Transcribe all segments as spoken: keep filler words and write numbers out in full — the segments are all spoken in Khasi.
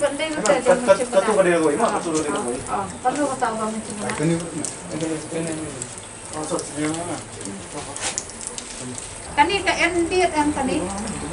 pat dei ka jong ka tu ka dei ka wei ma ka tu ka dei ka wei. Ka tu ka ta ba ma. Kane ka end date em kane.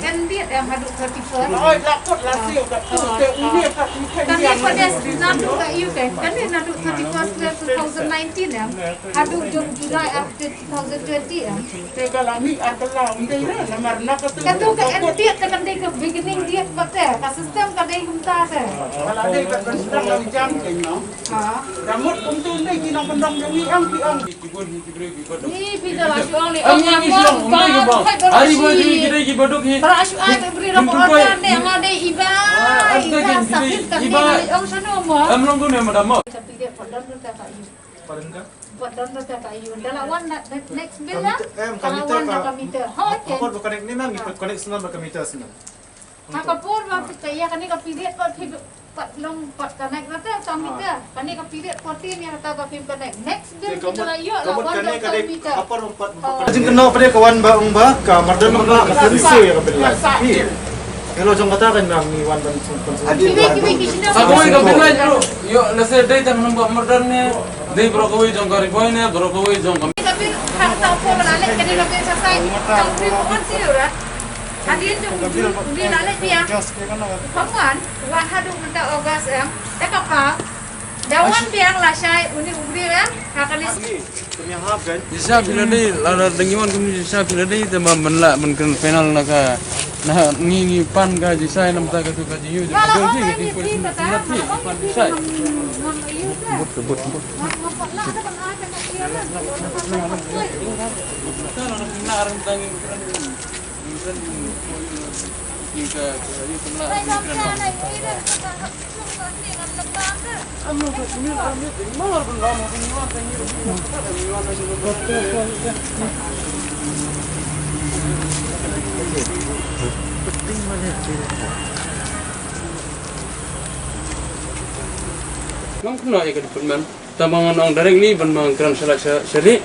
End date em haduh thirty-first. Oi, la kut la siew ka tu te uni ka tu. Kane ka date naduh ka U K. Kane naduh thirty-first May two thousand nineteen em. Haduh jong July after two thousand twenty em. Te ka la mi ar ka la um dei re namar na ka tu. Ka tu ka end date ka kan dei ka beginning date pat te. Ka system ka dei kumta te. Ka la dei ka ban sdang la jam ke no. Ha. Ramut kum tu dei ki nong pendong jong i ang ki ang. Ni phi da la shu ong ni. Am ni ni shu ong, ong dei ki bang. Ari ba ki dei ki baduk hi. Ba la shu ai ba bri ram order ne nga dei iba. Am dei ki dei iba. Ong shano mo. Am long tu ne madam mo. Pardon ka? Pardon ka ka yu. Da la wan next bill la. Em, ka meter ka. Ka meter. Ha, okay. Connect ni ma'am, connect snan ba ka meter snan. Ha ka por ba phi ïa kane ka period pat phi pat long pat connect na te tang meter. Kane ka period fourteen ïa kata ba phi connect. Next bill phi la ïoh la wan dong tang meter. Jingkynnoh pat ka wan ba ong ba ka Mardon ba ka sensor ïa ka bill. Hello jong kata kan nang ni wan ban. Kiwi kiwi ki sida. Sa kawei ka bill bro. Ïoh na se dei tang nang ba Mardon ne dei bro kawei jong ka Ri Bhoi ne bro kawei jong ka. Ka bill ha ta por la le kane ka bill sa sai. Tang phi mo on si ura. Hadien jong u dei la leh biang. Pangwan wan haduh mynta August em. Da ka pa. Da wan biang la shai uni u briew em. Ha kane. Jisa phi la dei la da dang wan kum jisa phi la dei te ma man la man kan final na ka na ngi ngi pan ka jisa nam ta ka tu ka jiu. Ka la ong ni phi ta ta. Jisa. But but but. Ngam kynnoh ïa ka department. Tang ba ngan ong directly ban ma ngan kren shalak sha, sha ri.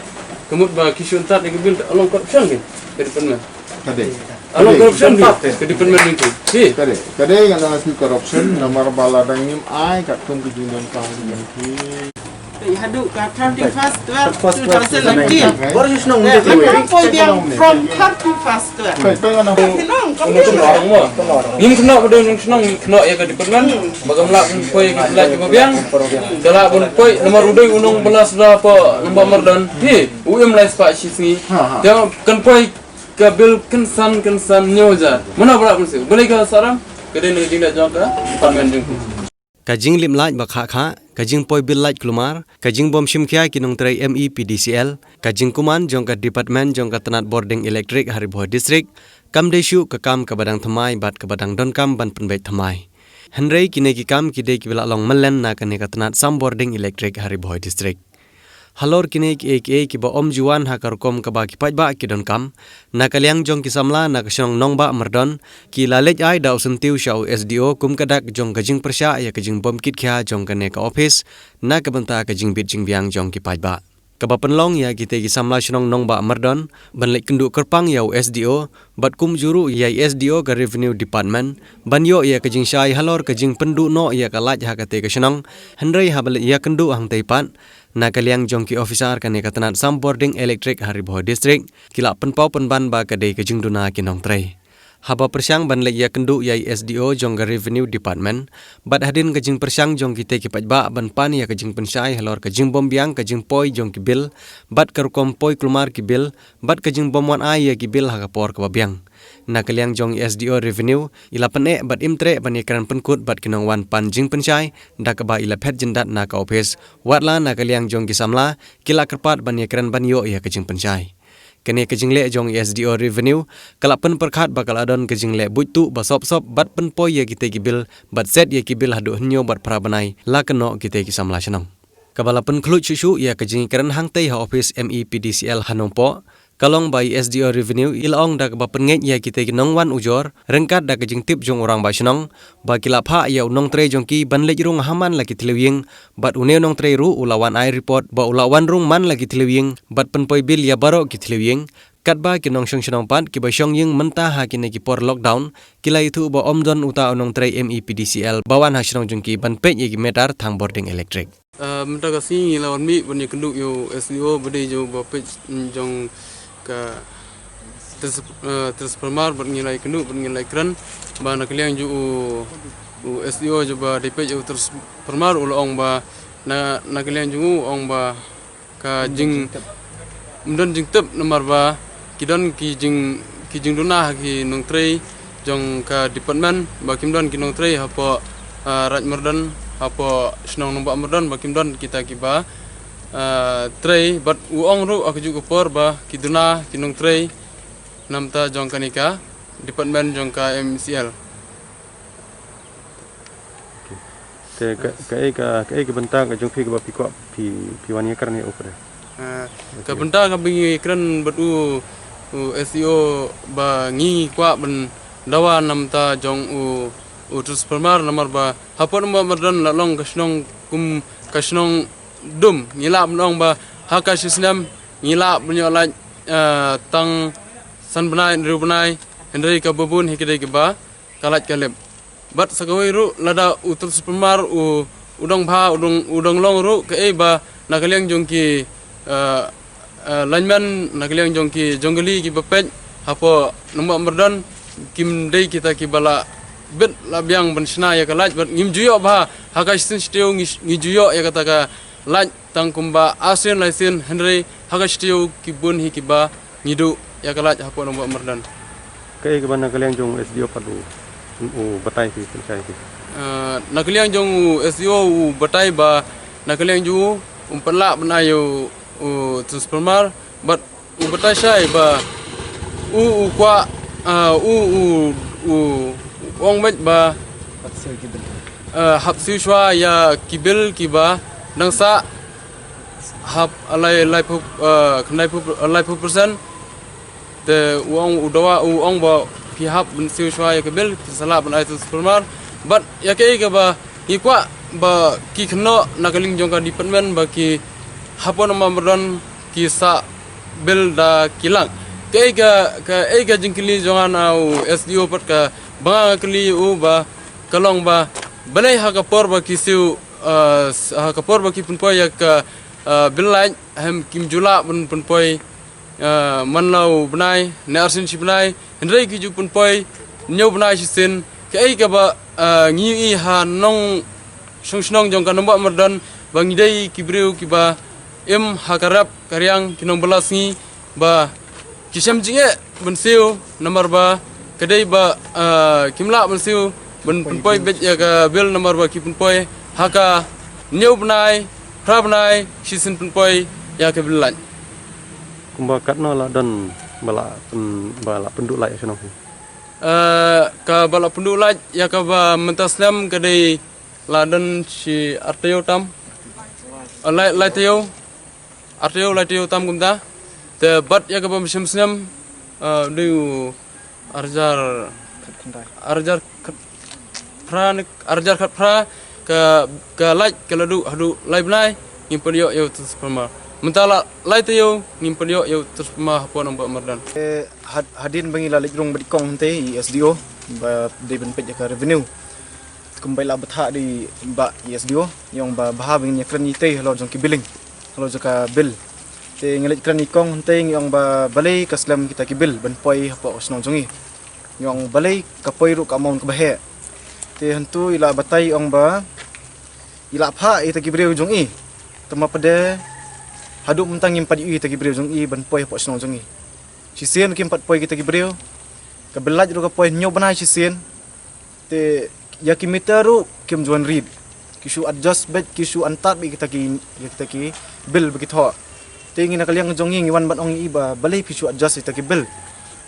Ka mut ba ki shu tat ïa ka bill, along corruption ni ka department. Ka dei. Along corruption ni ka department ni tu. Si. Ka dei. Ka dei ngan ong corruption namar ba la dang ngim ai katkum ka jingdonkam jong ki. Haduh ka thirty-first twelve two thousand nineteen. Bor shu shnong ni. Poi biang from thirty-first. Ngim kynnoh ba dei nong shnong kynnoh ïa ka department ba kam lah ban poi ïa ka bill kiba biang. Ka lah ban poi namar u dei u nong ba la sdang pa nong ba Mardon hi u im lai spah shi sngi. Te kan poi ka bill kynsan kynsan hynñiew hajar. Mano ba lah ban siew balei ka saram ka dei na ka jingda jong ka department jong ki. Ka jinglip lait ba khah khah, ka jingpoi bill lait kulmar, ka jingbym shim khia ki nongtrei M E P D C L, ka jingkuman jong ka department jong ka tnat bording elektrik ha Ri Bhoi District, kam dei shuh ka kam kaba dang thymmai bad kaba dang donkam ban pynbeit thymmai. Hynrei kine ki kam ki dei kiba la long myllen na kane ka tnat sam bording elektrik ha Ri Bhoi District. Halor kine kiei kiei kiba ym ju wan ha ka rukom kaba ki paidbah ki donkam, na ka liang jong ki samla na ka shnong Nongbah Myrdon, ki la leit ai da u syntiew sha u S D O kum ka dak jong ka jingpyrshah ïa ka jingbym kit khia jong kane ka ophis na ka bynta ka jingbit jingbiang jong ki paidbah. Kaba pynlong ïa kitei ki samla shnong Nongbah Myrdon ban leit kynduh kyrpang ïa u S D O bad kumjuh ruh ïa i S D O ka Revenue Department ban ïoh ïa ka jingshai halor ka jingpynduh noh ïa ka lait ha katei ka shnong, hynrei haba leit ïakynduh hangtei pat na ka liang jong ki officer kane ka tnat sam bording elektrik ha Ri Bhoi District, ki la pynpaw pynban ba ka dei ka jingduna ki nongtrei. Haba pyrshang ban leit ïakynduh ïa i S D O jong ka Revenue Department bad hadien ka jingpyrshang jong kitei ki paidbah ban pan ïa ka jingpynshai halor ka jingbym biang ka jingpoi jong ki bill bad ka rukom poi kulmar ki bill bad ka jingbym wan ai ïa ki bill ha ka por kaba biang. Na ka liang jong i S D O Revenue, i la pyneh bad im treh ban ïakren pynkut bad ki nongwan pan jingpynshai da kaba i la phet jyndat na ka ophis. Watla na ka liang jong ki samla ki la kyrpad ban ïakren ban ïoh ïa ka jingpynshai. Kane ka jingleh jong i S D O Revenue ka la pynpyrkhat ba ka la don ka jingleh buit tuh ba sop sop bad pynpoi ïa kitei ki bill bad set ïa ki bill haduh hynñiew bad phra bnai la kynnoh kitei ki samla shnong. Kaba la pynkhluit shuh shuh ïa ka jingkren hangtei ha office M E P D C L ha Nongpoh ka long ba i S D O Revenue i la ong da kaba pynngeit ïa kitei ki nongwan ujor ryngkat da ka jingtip jong u rangbah shnong ba ki la phah ïa u nongtrei jong ki ban leit rung ha man la ki thliew ïing bad une u nongtrei ruh u la wan ai report ba u la wan rung man la ki thliew ïing bad pynpoi bill ïa baroh ki thliew ïing. Katba ki nongshong shnong pat kiba shong ïing mynta ha kine ki por lockdown ki la ïathuh ba ym don uta u nongtrei M E P D C L ba wan ha shnong jong ki ban peit ïa ki meter tang bording elektrik. Ah, mynta ka sngi ngi la wan mih ban ïakynduh ïa u S D O ba dei jong ba peit jong ka trans-, ah, transformer bad ngi la ïakynduh bad ngi la ïakren ba na ka liang jong u, u S D O jong ba dei peit ïa u transformer u la ong ba na, na ka liang jong u ong ba ka jing, ym don jingtip namar ba ki don ki jing, ki jingduna ha ki nongtrei jong ka department ba kim don ki nongtrei hapoh, ah, Raid Myrdon hapoh shnong Nongbah Myrdon ba kim don kita kiba, ah, trei bad u ong ruh ha kajuh ka por ba ki duna ki nongtrei namta jong kane ka department jong ka M C L. Te ka, kaei ka, kaei ka bynta ka jong phi kaba phi kwah phi, phi wan ïakren ïa u pat? Ah, ka bynta kaba ngi kren bad u, u S D O ba ngi kwah ban dawa namta jong u, u transformer namar ba hapoh Nongbah Myrdon la long ka shnong kum ka shnong dum ngi lah ban ong ba ha ka shi snem ngi lah ban ïoh light, ah, tang san bnai hynriew bnai hynrei kaba bun hi ka dei kaba ka light ka lip. Bad sa kawei ruh lada u transformer u, u dang bha, u dang, u dang long ruh kaei ba na ka liang jong ki, eh, eh, lineman, na ka liang jong ki jong kali kiba peit hapoh Nongbah Myrdon kim dei kita kiba la bit la biang ban shna ïa ka light bad ngim ju ïoh bha ha ka shisien shi taïew ngi, ngi ju ïoh ïa kata ka light tang kumba arsien laisien hynrei ha ka shi taïew ki bun hi kiba ngi duh ïa ka light hapoh Nongbah Myrdon. Kaei kaba na ka liang jong u S D O pat u, u batai phi, pynshai phi? Ah, na ka liang jong u S D O u batai ba na ka liang jong u um pat lah ban ai u, u transformer bad u batai shai ba u, u kwah, ah, u, u, u ong beit ba, ah, hap siew shuwa ïa ki bill kiba dang sah hap lai, laiphew, eh, khyndai phew, laiphew percent. Te u ong, u dawa, u ong ba phi hap ban siew shuwa ïa ka bill, phi sa lah ban ai transformer. Bad ïa kaei kaba ngi kwah ba ki kynnoh na ka liang jong ka department ba ki hapoh Nongbah Myrdon ki sah bill da ki lak. Kaei ka, kaei ka jingkylli jong nga na u S D O pat kaba nga kylli u ba ka long ba balei ha ka por ba ki siew, eh, ha ka por ba ki pynpoi ïa ka, eh, bill light hem kim ju lah ban pynpoi, eh, man la u bnai ne arsien shi bnai hynrei ki ju pynpoi hynñiew bnai shisien. Kaei kaba, eh, ngi ïohi ha nongshong shnong jong ka Nongbah Myrdon ba ngi dei ki briew kiba im ha ka rep ka riang ki nongbylla sngi ba ki shem jingeh ban siew namar ba ka dei ba, ah, kim lah ban siew ban pynpoi beit ïa ka bill namar ba ki pynpoi ha ka hynñiew bnai, phra bnai shisien pynpoi ïa ka bill light. Kumba katno la don ba la pyn, ba la pynduh light ïa shnong phi? Ah, kaba la pynduh light ïa kaba mynta snem ka dei la don shi ar taïew tam. Ah, lai, lai taïew. Ar taïew lai taïew tam kumta. Te bad ïa kaba mynshem snem, eh, dei u ar hajar, ar hajar khatphra ne ar hajar khatphra ka, ka light ka la duh haduh lai bnai ngim pat ïoh ïa u transformer. Mynta la lai taïew ngim pat ïoh ïa u transformer hapoh Nongbah Myrdon. Eh, had, hadien ba ngi la leit rung bad i kong hangtei i S D O ba dei ban peit ïa ka revenue. Kumba i la bthah da i bah i S D O, i ong ba bha ba ngin ïakren itei halor jong ki billing, halor jong ka bill. Te ngi leit kren i kong hangtei ngi ong ba balei ka slem kita ki bill ban poi hapoh ka shnong jong ngi. Ngi ong balei ka poi ruh ka amount kaba heh. Te hangtu i la batai i ong ba i la phah ïa kita ki briew jong i. Tangba pat de haduh mynta ngim pat ïohi ïa kita ki briew jong i ban poi hapoh shnong jong i. Shisien kim pat poi kita ki briew. Ka bill light ruh ka poi hynñiew bnai shisien. Te ïa ki meter ruh kim ju wan rit. Ki shu adjust beit, ki shu antad beit kita ki, ïa kita ki bill ba ki thoh. Te ngi na ka liang jong ngi ngi wan ban ong ïa i ba balei phi shu adjust ïa kita ki bill.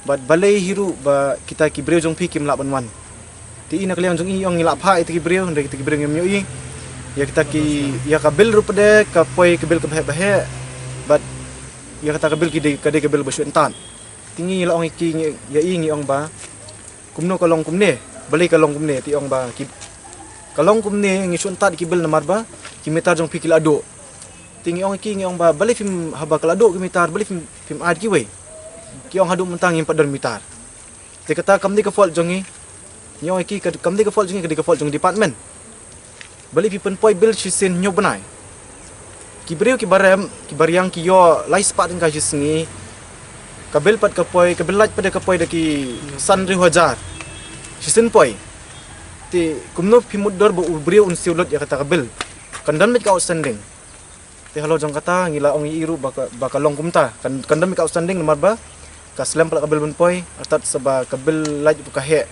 Bad balei hi ruh ba kita ki briew jong phi kim lah ban wan. Te i na ka liang jong ngi ong ngi lah phah ïa kita ki briew, hynrei kita ki briew ngim ïohi. Ïa kita ki, ïa ka bill ruh pat de ka poi ka bill kaba heh ba heh. Bad ïa kata ka bill ki dei, ka dei ka bill ba shu entat. Te ngi la ong ïa ki, ngi, ïa i ngi ong ba kumno ka long kumne, balei ka long kumne, te i ong ba ki, ka long kumne ngi shu entat ki bill namar ba ki meter jong phi ki la duh. Te ngi ong ïa ki, ngi ong ba balei phim, haba ka la duh ki meter, balei phim, phim add kiwei. Ki ong haduh mynta ngim pat don meter. Te kata kam dei ka fault jong ngi. Ngi ong ïa ki, ka, kam dei ka fault jong ngi, ka dei ka fault jong department. Balei phi pynpoi bill shisien hynñiew bnai. Ki briew ki barem, ki bariang ki ïoh lai spah tyngka shi sngi. Ka bill pat ka poi, ka bill light pat de ka poi da ki san hynriew hajar. Shisien poi. Te kumno phi mutdur ba u briew un siew lut ïa kata ka bill. Kan don beit ka outstanding. Te halor jong kata ngi la ong ïa i ruh ba ka, ba ka long kumta. Kan, kan don beit ka outstanding namar ba ka slem pat la ka bill ban poi, artat sa ba ka bill light ruh ka heh.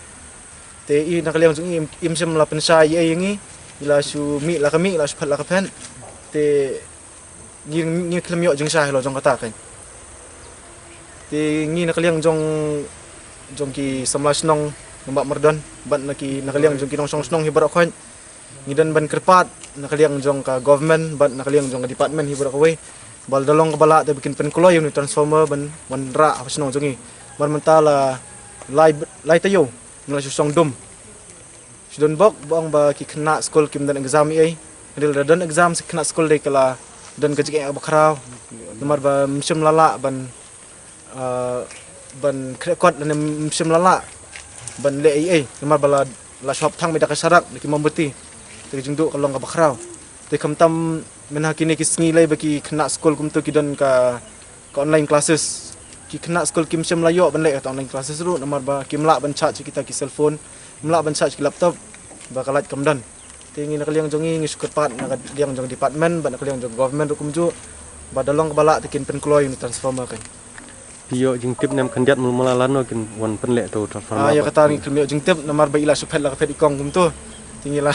Te i na ka liang jong i im, im shym la pynshai ïa i ïa ngi, i la shu mih la ka mih, i la shu phet la ka phet. Te ngi, ngi khlem ïoh jingshai halor jong kata kan. Te ngi na ka liang jong, jong ki samla shnong Nongbah Myrdon, bad na ki, na ka liang jong ki nongshong shnong hi baroh khoit. Ngi don ban kyrpad na ka liang jong ka government bad na ka liang jong ka department hi baroh kawei. Ba lada long kaba lah te ba kin pynkloi ïa une u transformer ban wanrah ha shnong jong ngi. Namar mynta la lai, lai taïew ngi la shu shong dum. Shu don bok ba ong ba ki khynnah skul kim don exam ei ei. Hynrei lada don exam sa ki khynnah skul dei ka la don ka jingeh kaba khraw. Namar ba ym shym la lah ban ah, ban khreh kot lane ym shym la lah ban leh ei ei namar ba la, la shu hap thang beit da ka sharak da ki mombati. Te ka jingduh ka long kaba khraw. Te khamtam mynha kine ki sngi lei ba ki khynnah skul kumto ki don ka, ka online classes. Ki khynnah skul kim shym la ïoh ban leh kata online classes ruh namar ba kim lah ban charge ïa kita ki cellphone, kim lah ban charge ki laptop ba ka light kam don. Te ngi na ka liang jong ngi ngi shu kyrpad na ka liang jong department bad na ka liang jong government ruh kumjuh ba da long kaba lah te kin pynkloi une u transformer kan. Phi ïoh jingtip ne em khyndiat mynta lano kin wan pynleh to u transformer? Ah, ïa kata ngi khlem ïoh jingtip namar ba i la shu phet la ka phet i kong kumto. Te ngi la,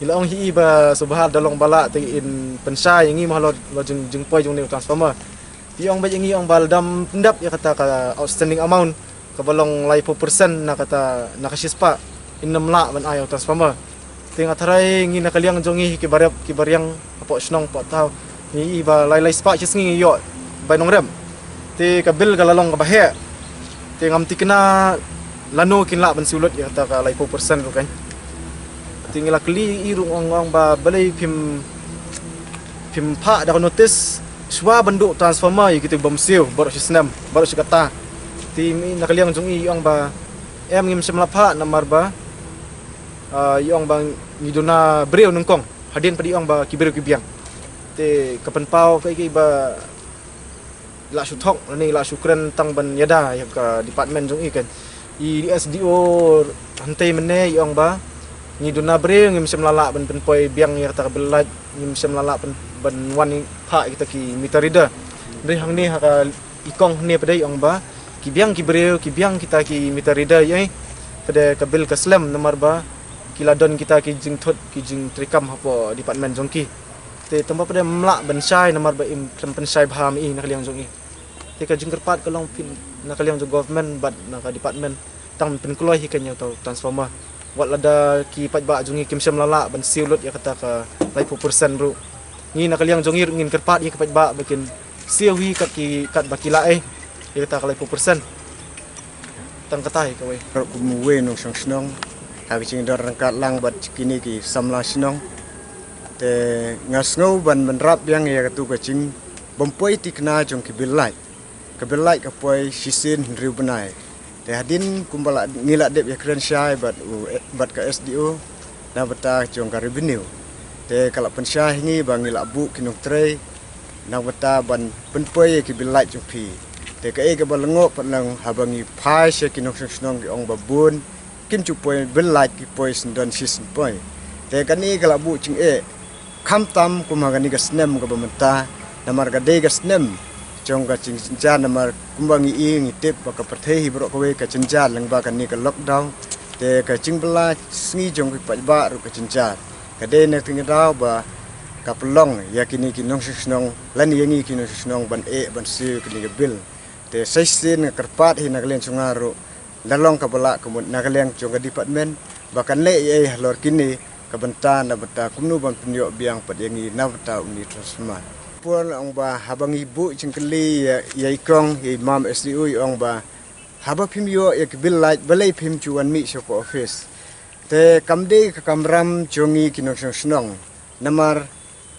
ngi la ong hi i ba sngewbha da long ba lah te in pynshai ïa ngi mo halor, halor jing, jingpoi jong une u transformer. Te i ong beit ïa ngi ong ba lada ym pyndap ïa kata ka outstanding amount kaba long laiphew percent na kata, na ka shispah, in ym lah ban ai ïa u transformer. Te nga tharai ngi na ka liang jong ngi ki barep ki bariang hapoh shnong hapoh thaw, ngi i ba lai lai spah shi sngi ngi ïoh bai nongrep. Te ka bill ka la long kaba heh. Te ngam thikna lano kin lah ban siew lut ïa kata ka laiphew percent ruh kan. Te ngi la kylli i ruh ong ong ba balei phim, phim phah da ka notice shuwa ban duh transformer ïa kito ki bym siew baroh shi snem, baroh shi katta. Te i na ka liang jong i i ong ba em, ngim shym la phah namar ba, ah, i ong ba ngi duna briew nyngkong, hadien pat i ong ba ki briew ki biang. Te ka pynpaw kaei kaei ba la shu thok lane la shu kren tang ban ïada ïa ka department jong i kan. I S D O hangtei mynne i ong ba ngi duna briew, ngim shym la lah ban pynpoi biang ïa kata ka bill light, ngim shym la lah ban, ban wan phah ïa kita ki meter reader. Hynrei hangne ha ka i kong hangne pat de i ong ba ki biang ki briew, ki biang kita ki meter reader ïa i. Pat de ka bill ka slem namar ba ki la don kita ki jingthut, ki jingtreikam hapoh department jong ki. Te tang ba pat de ym lah ban shai namar ba im khlem pynshai bha ma i na ka liang jong i. Te ka jingkyrpad ka long phi na ka liang jong government bad na ka department tang pynkloi hi kane u transformer. Wat lada ki paidbah jong ngi kim shym la lah ban siew lut ïa kata ka laiphew percent ruh. Ngi na ka liang jong ngi ruh ngin kyrpad ïa ki paidbah ba kin siew hi kat ki, kat ba ki lah ei ïa kata ka laiphew percent. Tang kata hi kawei. Ruh kum uwei u nongshong shnong ha ka jingdon ryngkat lang bad kine ki samla shnong. Te nga sngew ban bynrap biang ïa katu ka jingbym poi thikna jong ki bill light. Ka bill light ka poi shisien hynriew bnai. Te hadien kumba la, ngi la dep ïakren shai bad u, bad ka S D O na bynta jong ka revenue. Te ka la pynshai ha ngi ba ngi la buh ki nongtrei na bynta ban pynpoi ïa ki bill light jong phi. Te kaei kaba lyngngoh pat lang haba ngi phai sha ki nongshong shnong ki ong ba bun kim ju poi bill light, ki poi shen don shisien poi. Te kane ka la buh jingeh khamtam kum ha kane ka snem kaba mynta, namar ka dei ka snem jong ka jingjynjar, namar kumba ngi i ngi tip ba ka pyrthei hi baroh kawei ka jynjar lyngba kane ka lockdown. Te ka jingbylla sngi jong ki paidbah ruh ka jynjar. Ka dei na ka tynrai ba ka pynlong ïa kine ki nongshong shnong lane ïa ngi ki nongshong shnong ban eh ban siew kine ki bill. Te sa shisien nga kyrpad hi na ka liang jong nga ruh, la long kaba lah ka mut na ka liang jong ka department ba kan leh ei ei halor kine ka bynta, na bynta kumno ban pynïoh biang pat ïa ngi na bynta une u transformer. Por ong ba haba ngi buh jingkylli ïa, ïa i kong, ïa i mam S D O, i ong ba haba phim ïoh ïa ki bill light, balei phim ju wan mih sha ka office. Te kam dei ka kamram jong ngi ki nongshong shnong, namar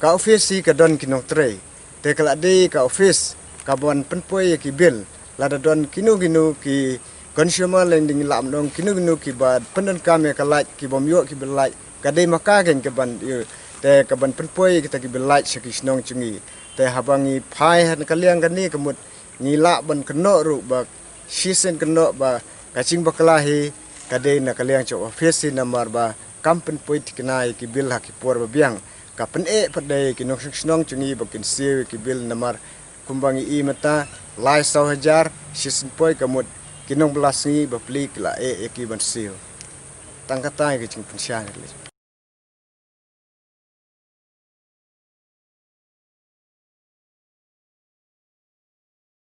ka office hi ka don ki nongtrei. Te ka la dei ka office kaban pynpoi ïa ki bill. Lada don kino kino ki consumer lending, lah ban ong kino kino kiba pyndonkam ïa ka light, ki bym ïoh ki bill light, ka dei ma ka kein kaban ïoh. Te kaban pynpoi ïa kita ki bill light sha ki shnong jong ngi. Te haba ngi phai ha ka liang kane ka mut ngi lah ban kynnoh ruh ba shisien kynnoh ba ka jingbakla hi ka dei na ka liang jong office hi, namar ba kam pynpoi thikna ïa ki bill ha ki por ba biang. Ka pyneh pat da ïa ki nongshong shnong jong ngi ba kin siew ïa ki bill, namar kumba ngi i mynta, lai saw hajar shisien poi ka mut ki nongbylla sngi ba plie ki la eh ïa ki ban siew. Tang kata ïa ka jingpynshai.